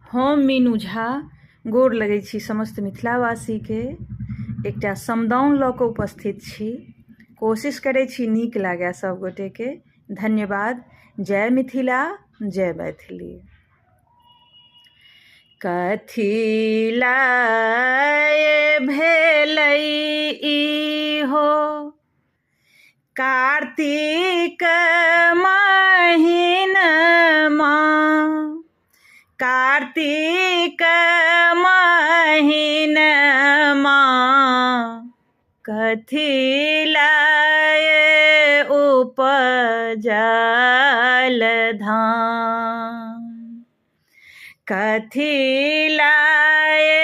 हम मीनू झा गोर लगै छी समस्त मिथिलावासीके। एकटा समदाउन लऽ कऽ उपस्थित छी। कोशिश करै छी नीक लागए सब गोटेके। धन्यवाद। जय मिथिला जय मैथिली। कथी लए भेलै ई हो कार्तिक महिनमा, कार्तिक महिनमा, कथी लए उपजल धान, कथी लए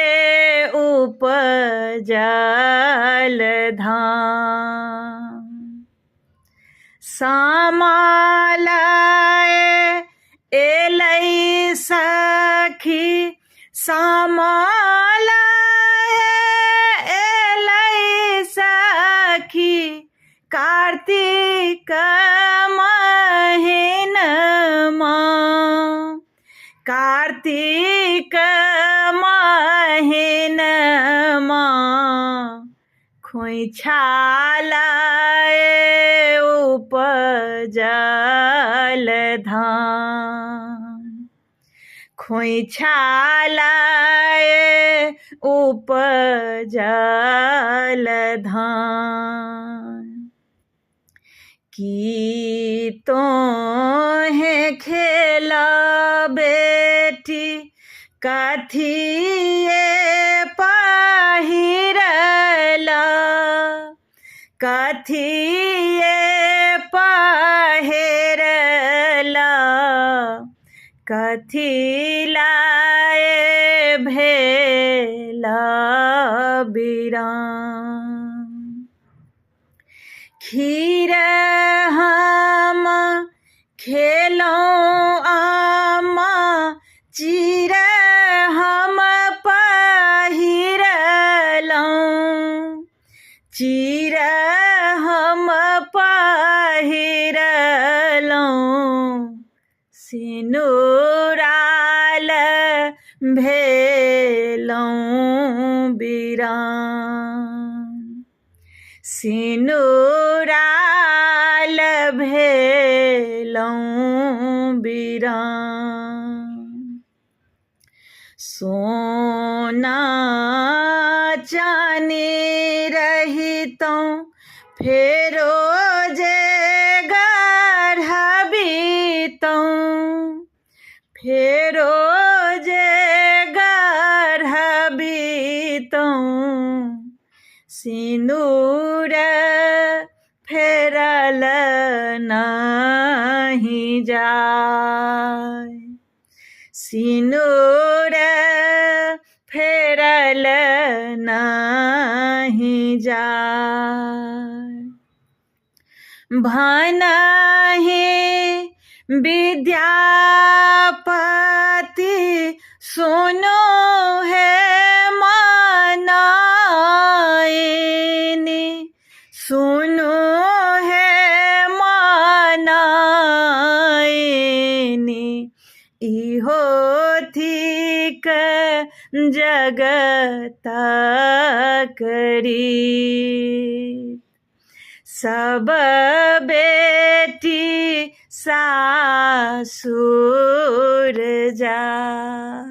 उपजल धान। सामा लए एलै सखी, सामा लए एलै सखी, कार्तिक महिनमा, कार्तिक महिनमा, खोइछा लए उपजल धान, खोइछा लए उपजल धान। की तोहे खेला बेटी, कथिए पहिरला, कथिए पहिरला, कथी लाए भेला बिरान। खीर हम खेलौं आमा, चीर हम पहिरलौं, चीर हम पहिरलौं, सिनुराल भेलौं बिरान, सिनुराल भेलौं बिरान। सोना चानी रहितौं फेरो जे गढ़बितौं, फेरो जे गढ़बितौं, सिन्दूर फेरल नहि जाय, सिन्दूर फेरल नहि जाय। भनहि विद्यापति सुनो हे मनाइनी, सुनो हे मनाइनी, इहो थिक जगतक रीत। सब बेटी सासुर जाय।